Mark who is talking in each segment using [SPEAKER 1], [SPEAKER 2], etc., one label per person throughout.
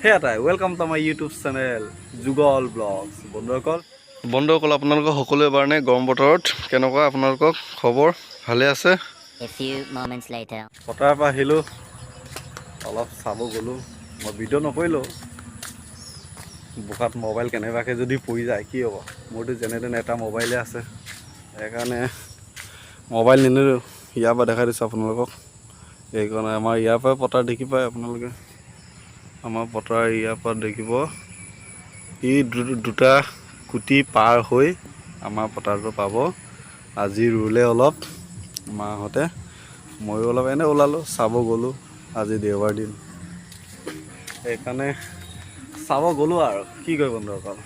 [SPEAKER 1] সেই এটাই, welcome to my YouTube channel Jugal blogs. বন্ধুসকল,
[SPEAKER 2] বন্ধুসকল, আপোনালোকৰ সকলোৱে বাৰনে গৰম বতৰত কেনেকুৱা আপোনালোকৰ খবৰ? ভালে আছে?
[SPEAKER 3] A few moments later.
[SPEAKER 1] পথাৰৰ পৰা আহিলোঁ, অলপ চাব গ'লোঁ। মই ভিডিঅ' নকৰিলোঁ। বোকাত মোবাইল কেনেবাকৈ যদি পৰি যায় কি হ'ব? মোৰতো যেনে তেনে এটা মোবাইলে আছে, সেইকাৰণে মোবাইল নিনিলোঁ। ইয়াৰ পৰা দেখাই দিছোঁ আপোনালোকক। সেইকাৰণে আমাৰ ইয়াৰ পৰা পথাৰ দেখি পায় আপোনালোকে। আমাৰ পথাৰ ইয়াৰ পৰা দেখিব। ই দুটা কুটি পাৰ হৈ আমাৰ পথাৰটো পাব। আজি ৰুলে অলপ মাহঁতে, ময়ো অলপ এনেই ওলালোঁ, চাব গ'লোঁ। আজি দেওবাৰ দিন, সেইকাৰণে চাব গ'লোঁ। আৰু কি কয় বন্ধুসকল,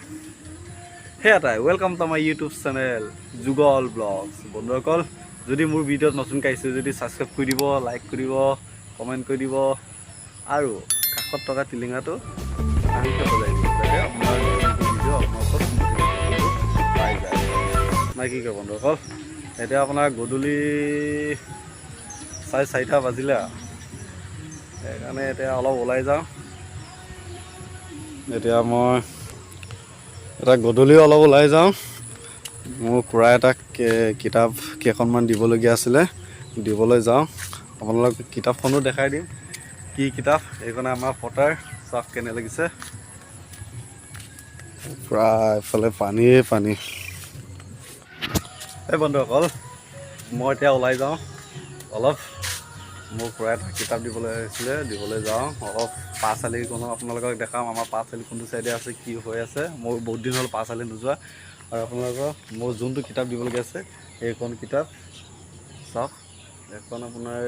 [SPEAKER 1] সেই এটাই, welcome to my YouTube channel Jugal blogs. বন্ধুসকল, যদি মোৰ ভিডিঅ'ত নতুনকৈ আহিছে যদি ছাবস্ক্ৰাইব কৰি দিব, লাইক কৰি দিব, কমেণ্ট কৰি দিব আৰু কাষত থকা টিলিঙাটো ভালকৈ বজাই দিব, যাতে আপোনাৰ ভিডিঅ' আপোনাৰ ওচৰত notification পাই যায়। নাই কি কয় বন্ধুসকল, এতিয়া আপোনাৰ গধূলি 4:30 বাজিলে আৰু সেইকাৰণে এতিয়া অলপ ওলাই যাওঁ।
[SPEAKER 2] এতিয়া মই এটা গধূলি অলপ ওলাই যাওঁ। মোৰ খুৰা এটাক কিতাপ কেইখনমান দিবলগীয়া আছিলে, দিবলৈ যাওঁ। আপোনালোক কিতাপখনো দেখাই দিম কি কিতাপ। এইখনে আমাৰ পথাৰ, চাওক কেনে লাগিছে। পূৰা এইফালে পানীয়ে পানী।
[SPEAKER 1] এই বন্ধুসকল, মই এতিয়া ওলাই যাওঁ অলপ। মোৰ খুৰা এটা কিতাপ দিবলৈ আহিছিলে, দিবলৈ যাওঁ অলপ। পাঁচআলিখনো আপোনালোকক দেখাম, আমাৰ পাঁচআলি কোনটো চাইডে আছে, কি হৈ আছে। মোৰ বহুত দিন হ'ল পাঁচআলি নোযোৱা। আৰু আপোনালোকৰ মোৰ যোনটো কিতাপ দিবলগীয়া আছে, সেইখন কিতাপ চাওক। এইখন আপোনাৰ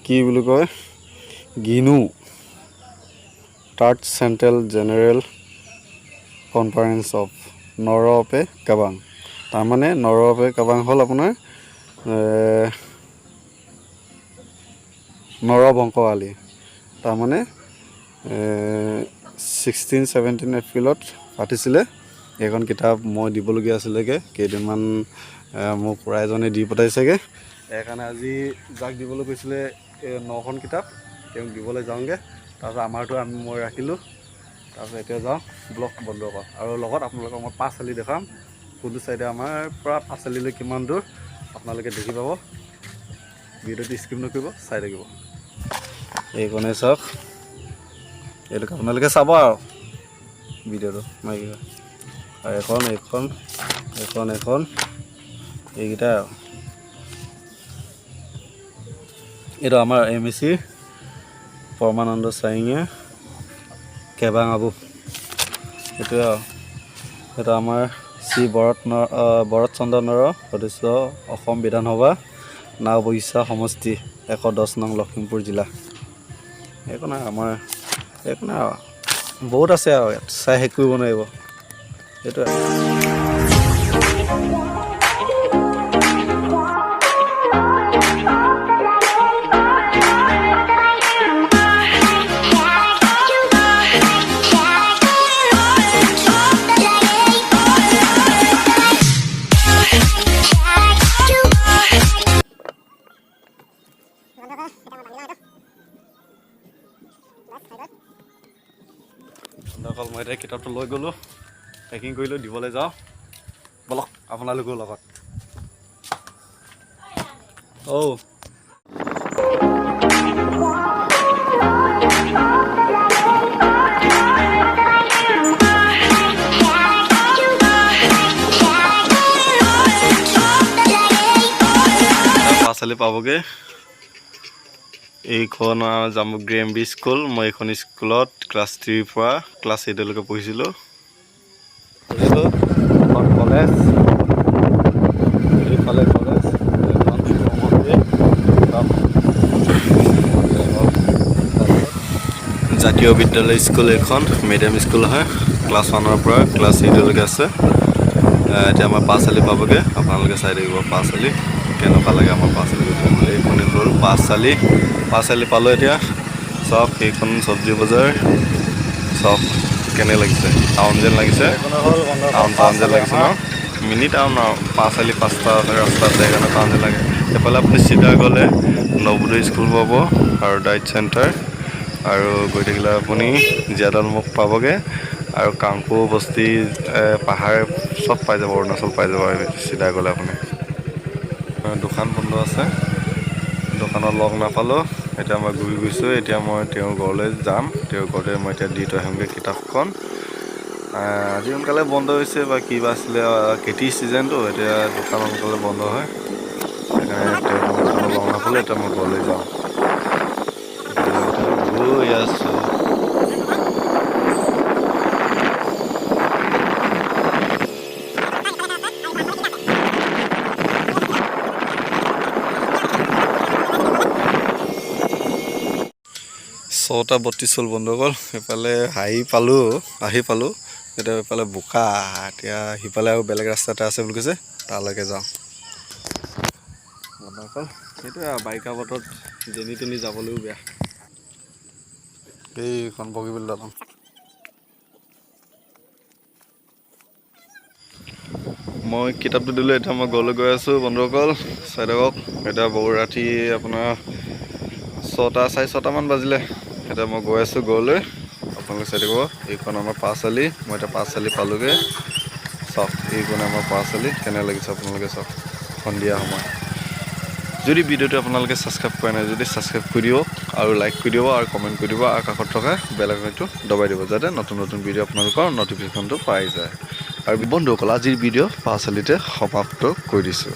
[SPEAKER 2] কি বুলি কয়, গিনু Third Central General Conference of নৰপে কাবাং। তাৰমানে নৰপে কাবাং হ'ল আপোনাৰ নৰবংশ আলি। তাৰমানে 16-17 এপ্ৰিলত পাতিছিলে। এইখন কিতাপ মই দিবলগীয়া আছিলেগৈ কেইদিনমান, মোৰ খুৰা এজনে দি পঠাইছেগৈ।
[SPEAKER 1] সেইকাৰণে আজি যাক দিবলৈ কৈছিলে এই নখন কিতাপ, তেওঁক দিবলৈ যাওঁগৈ। তাৰপিছত আমাৰটো আমি মই ৰাখিলোঁ। তাৰপিছত এতিয়া যাওঁ ব্লগ বন্ধ কৰক। আৰু লগত আপোনালোকক মই পাঁচআলি দেখাম, কোনটো চাইডে আমাৰ পৰা পাঁচআলিলৈ কিমান দূৰ আপোনালোকে দেখি পাব। ভিডিঅ'টো স্কিপ নকৰিব, চাই থাকিব।
[SPEAKER 2] এইকণে চাওক, এইটোক আপোনালোকে চাব আৰু ভিডিঅ'টো মাইকী। আৰু এখন এইখন এইখন এইখন এইকেইটাই। আৰু এইটো আমাৰ এম এ চিৰ পৰমানন্দ চাইঙে কেবাং আবু, সেইটোৱে। আৰু সেইটো আমাৰ শ্ৰী ভৰত নৰ ভৰত চন্দ্ৰ নৰ, সদস্য, অসম বিধানসভা, নাওবৈচা সমষ্টি, 110 নং, লখিমপুৰ জিলা। একো নাই আমাৰ, একো নাই আৰু বহুত আছে আৰু ইয়াত চাই শেষ কৰিব নোৱাৰিব, সেইটোৱে।
[SPEAKER 1] বন্ধুসকল, মই এতিয়া কিতাপটো লৈ গ'লোঁ, পেকিং কৰিলোঁ, দিবলৈ যাওঁ। ব'লক আপোনালোকৰ লগত। অ'
[SPEAKER 2] পাঁচআলি পাবগৈ। এইখন জামুগুৰি এম বি স্কুল। মই এইখন স্কুলত ক্লাছ 3ৰ পৰা ক্লাছ 8লৈকে পঢ়িছিলোঁ।
[SPEAKER 1] এইটো এখন কলেজ, এইফালে কলেজ, এখন শিৱ মন্দিৰ। চব।
[SPEAKER 2] জাতীয় বিদ্যালয় স্কুল, এইখন মিডিয়াম স্কুল হয়। ক্লাছ 1ৰ পৰা ক্লাছ 8লৈকে আছে। এতিয়া আমাৰ পাঁচআলি পাবগৈ। আপোনালোকে চাই থাকিব পাঁচআলি কেনেকুৱা লাগে। আমাৰ পাঁচআলি এইখনে হ'ল পাঁচআলি। পাঁচআলি পালোঁ এতিয়া। চাওক, সেইখন চব্জি বজাৰ। চাওক কেনে লাগিছে, টাউন যেন লাগিছে।
[SPEAKER 1] এইখনে হ'ল বন্ধুসকল
[SPEAKER 2] টাউন টাউন যেন
[SPEAKER 1] পাঁচআলি
[SPEAKER 2] লাগিছে ন?
[SPEAKER 1] আমাৰ।
[SPEAKER 2] মিনি টাউন আৰু পাঁচআলি পাঁচটা ৰাস্তা আছে, সেইকাৰণে টাউন যেন লাগে। এইফালে আপুনি চিধা গ'লে নৱোদয় স্কুল পাব আৰু ডাইট চেণ্টাৰ।
[SPEAKER 1] আৰু গৈ থাকিলে আপুনি জীয়াদলমুখ পাবগৈ আৰু কাংকু বস্তি, পাহাৰ চব পাই যাব, অৰুণাচল পাই যাব চিধা গ'লে আপুনি। দোকান বন্ধ আছে, দোকানত লগ নাপালোঁ। এতিয়া মই ঘূৰি গৈছোঁ। এতিয়া মই তেওঁৰ ঘৰলৈ যাম। তেওঁৰ ঘৰতে মই এতিয়া দি থৈ আহিমগৈ কিতাপখন। আজি সোনকালে বন্ধ হৈছে বা কিবা আছিলে, খেতিৰ ছিজনটো, এতিয়া দোকান সোনকালে বন্ধ হয়। সেইকাৰণে তেওঁ দোকানত লগ নাপালোঁ। এতিয়া মই ঘৰলৈ যাওঁ, গৈ আছোঁ। 6:32 হ'ল বন্ধুসকল। এইফালে আহি পালোঁ, আহি পালোঁ। এতিয়া এইফালে বোকা, এতিয়া সিফালে আৰু বেলেগ ৰাস্তা এটা আছে বুলি কৈছে, তালৈকে যাওঁ বন্ধুসকল। সেইটোৱে আৰু বাৰিষা বতৰত যেনি তেনি যাবলৈও বেয়া। এইখন বগীবিল দলং। মই কিতাপটো দিলোঁ, এতিয়া মই ঘৰলৈ গৈ আছোঁ বন্ধুসকল। চাই থাকক। এতিয়া বহু ৰাতি, আপোনাৰ 6টা, 6:30মান বাজিলে। এতিয়া মই গৈ আছোঁ ঘৰলৈ, আপোনালোকে চাই থাকিব। এইখন আমাৰ পাঁচআলি, মই এতিয়া পাঁচআলি পালোগৈ। চাওক, এইখন আমাৰ পাঁচআলি, কেনে লাগিছে আপোনালোকে চাওক সন্ধিয়া সময়। যদি ভিডিঅ'টো আপোনালোকে ছাবস্ক্ৰাইব কৰা নাই যদি ছাবস্ক্ৰাইব কৰি দিব আৰু লাইক কৰি দিব আৰু কমেণ্ট কৰি দিব আৰু কাষত থকা বেল আইকনটো দবাই দিব, যাতে নতুন নতুন ভিডিঅ' আপোনালোকৰ ন'টিফিকেশ্যনটো পাই যায়। আৰু বন্ধুসকল, আজিৰ ভিডিঅ' পাঁচআলিতে সমাপ্ত কৰি দিছোঁ।